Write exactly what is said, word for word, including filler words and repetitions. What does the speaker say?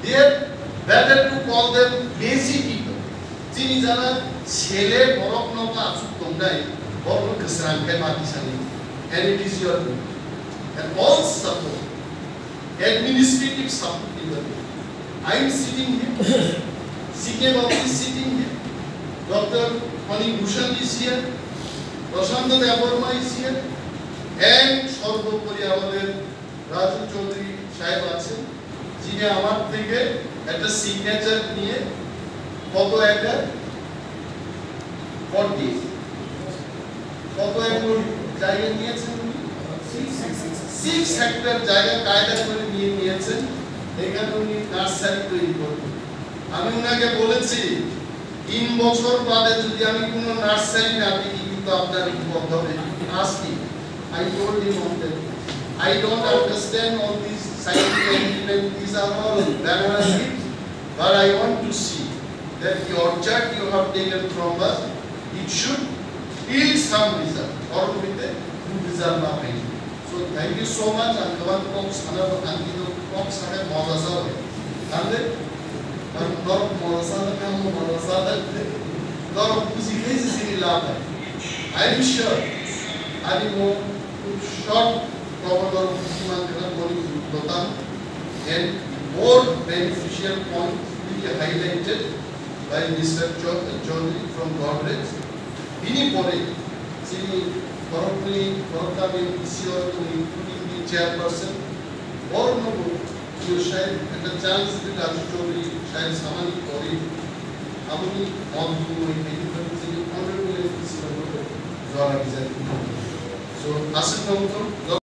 They are better to call them lazy people. Chini jana sele borok no ba asuk tongnai, borok no kwsrang khe ma tisani. And it is your duty. And all support, administrative support even. I am sitting here, C K Babu is sitting here, Doctor Fani Bhushan is here, Prashanta Debbarma is here, and সর্বোপরি আমাদের রাজু চৌধুরী সাহেব আছেন, যিনি আমার থেকে একটা সিগনেচার নিয়ে কত একর, ফর্টি, কত একর জায়গা নিয়েছেন উনি? সিক্স হেক্টর জায়গা কায়দা করে নিয়ে নিয়েছেন। এখানে উনি নার্সারি তৈরি করবেন। আমি ওনাকে বলেছি, তিন বছর বাদে যদি আমি কোনো নার্সারি না দেখি, কিন্তু আপনার বিপদ হবে। আজকে I told him on that, I don't understand all these scientific argument. These are all banana leaves, but I want to see that the orchard you have taken from us, it should yield some result. Or with a good result না পাইনি। So thank you so much. Ang kwbang kok sana, ang kito kok sana moja sa bai. Ang de, ang norok moja sa na, ang moja sa na. Norok buji khe se sini la bai. I am sure, ani mo short cover norok buji man kana moni dotan and more beneficial point will be highlighted by Mister Chou-, Choudhury from Godrej. Bini pore chini khoroknwi khoroktamni B C O ni including the chairperson, borokno bo chini sahib ekta chance di Raju Choudhury sahib samani pore aboni mol bumui khaidi chini honorable M P C O no jora bijak. So aswk nongthong.